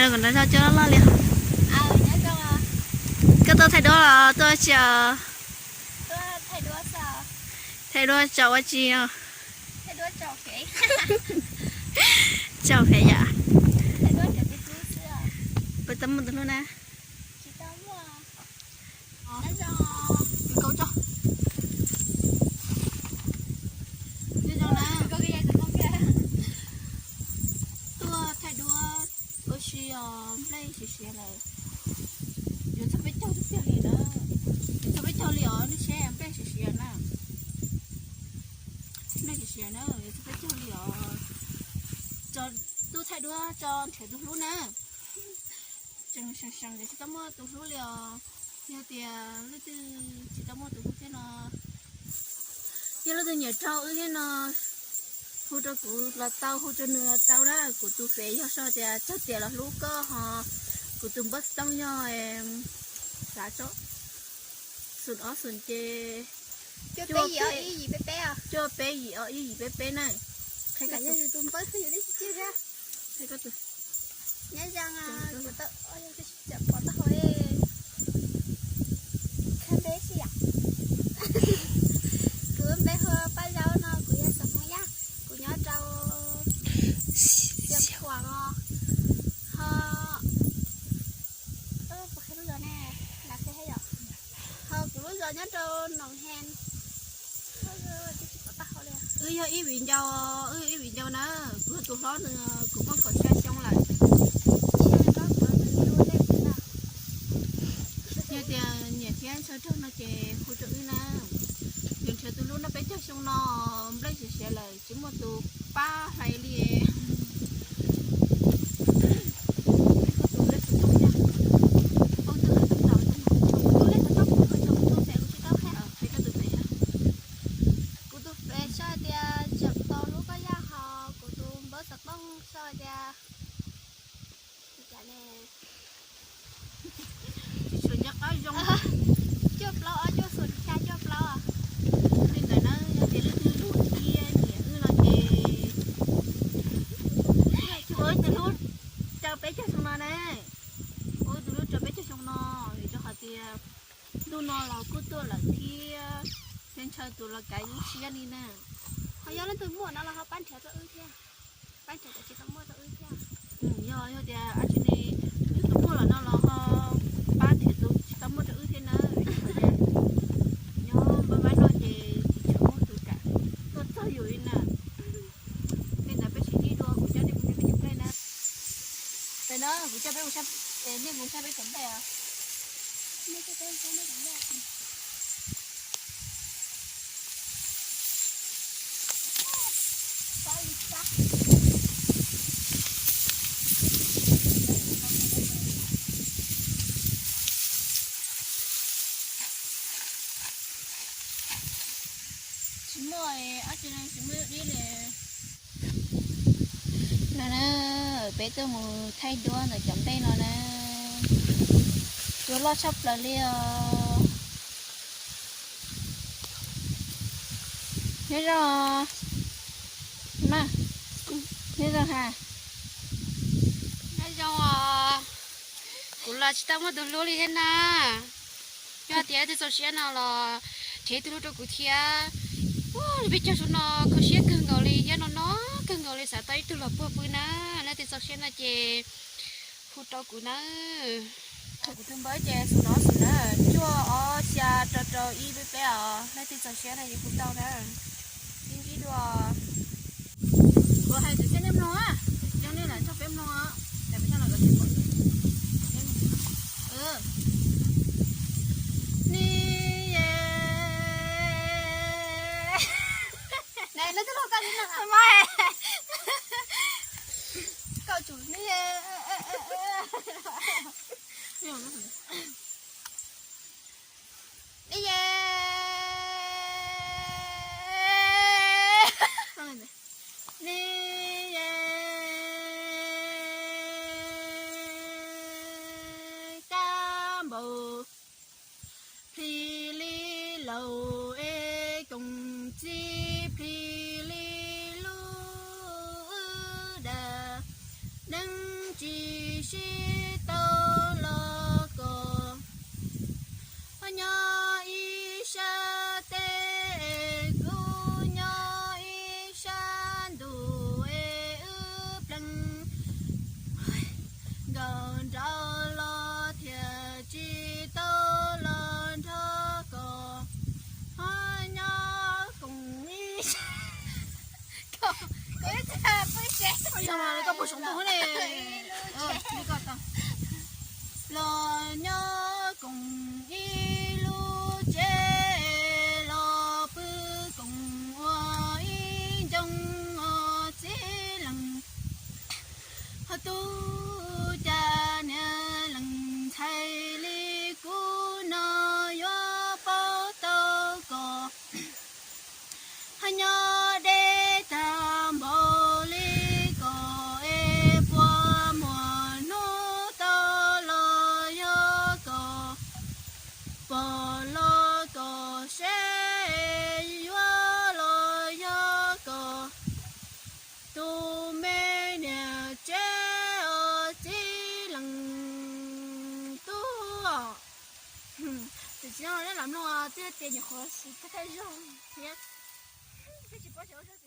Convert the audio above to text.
Kom nrog zog cua loj loj li. Koj tuaj thaij duab los tuaj tsis? Thaij duab tsaum ua tsi? Tsaum fev yom. Puas tau muaj tus hlub na? Tuaj thaij duab ua si os, nplej siav siav lawm. Yuav txog peb caug tiag li na. Yuav txog peb caug li os, nej saib nplej siav siav na. Nplej siav siav na, yuav txog peb caug li os. Tuaj thaij duab tso nrhiav tus hlub na. Tseem seem seem ces tsis tau muaj tus hlub li os. Yog tias leej twg tsis tau muaj tus hlub thiab no, yog leej twg nyiam raug wb thiab no, hu rau kuv los tau, hu rau nws los tau na. Kuv tus fev yog sau tias Tsag Tiam los hlub koj ho, kuv tus npawb xov tooj yog xav tso xoom ob xoom ces cuaj peb yim ob ib yim peb peb na. Qhia koj tus. Nyob zoo, pom taub hau li. Kha npe si yom? Kuv npe hu Paj Zaub no, kuv yog xeem Hmoob Yaj, kuv nyob rau Xeev Khuam os. Ho, puas qhia lub zos ne? Lam qhia thiab yom. Ho kuv lub zos nyob rau Noo Hee. Wb yog ib viv ncaus, wb yog ib viv ncaus na. Kuv yog tus hlob, nws kuv muaj kaum xya xyoo lawm. Yog tias nyiam thiab ntshaw raug no ces hu rau wb na. Yus nrhiav tus hlub noj peb caug xyoo no, nplej siav siav lawm tsis muaj tus pab hlais li. Kuv tus fev sau tias tseem tau hlub koj Yaj, ho kuv tus npawb xov tooj sau tias, cas ne, tsis tshua nco qab zoo. Cuaj plaub ob cuaj xoom xya cuaj plaub. Li ntawd na, yog tias leej twg hlub thiab nyiam wb no ces ua tus hlub rau peb caug xyoo no na. Ua tus hlub rau peb caug xyoo no, vim rau qhov tias ntuj no los kuj tuaj lawm thiab, ntshaw tus los kav lub siab li na. Ho yog leej twg muaj no los ho pab nrhiav rau wb thiab, pab nrhiav tus tsis tau muaj rau wb thiab. Yog, yog tias ab tsi ne, leej twg muaj lawm no los ho pab nrhiav tus tsis tau muaj rau wb thiab na. Nyob npab npab no ces tsis tshua muaj tus kam tuaj txog yus li na. Li ntawd peb sib ntsib dua, kuv coj nej mus saib peb cov nplej na. Pem no kuv coj peb mus saib, nej mus saib peb cov nplej os. Tsis muaj, ab tsi ne, tsis muaj dib li. No na, peb tuaj mus thaij duab ntawm cov nplej no na. Duab loj tshaj plaws li os. Nyob zoo, nyob zoo ha. Nyob zoo os. Kuv los tsis tau muaj tus hlub li thiab na. Yog tias leej twg txaus siab no los nrhiav ib tug hlub rau kuv thiab. Ua li peb caug xyoo no kho siab kawg nkaus li thiab, no no kawg nkaus li, xav tau ib tug los puag pw na. Leej twg txaus siab no ces hu rau kuv na. Kuv tus npawb ces xum no xum na, cuaj ob xya rau rau ib peb peb os. Leej twg txaus siab no ces hu tau na. Sib ntsib dua. Kuv hais tus siab nej mloog, yog nej lam tso peb mloog, peb no kom pom. Ni ye, ne, leej twg los koj li no? Koj tsum ni ye. Ni ye, ni ye, kab npaum plhis li laus es koom txiv plhis li lub wb dag neej tsis sib tau los kom ho nyob ib sab teb, kuv nyob ib sab ntuj es wb plees nkaus nraud los thiaj tsis tau los nrog koj ho nyob koom ib sab. Koj puas sov ntuj ne? Los nyob koom ib lub tsev, los pw koom ua ib ncoo os txiv leej. Ho tub cas niag leej ntxhais li kuv no yuav paub tau koj ho nyob deb tag npaum li koj es puas muaj hnub tau los yog koj, pom los koj seb yuav los yog koj tus me niam tsev os txiv leej tub. Tus tsis no los mloog twb tias nyuam qhuav siv thawj zaug thiab, twb tsis paub xyov ua zog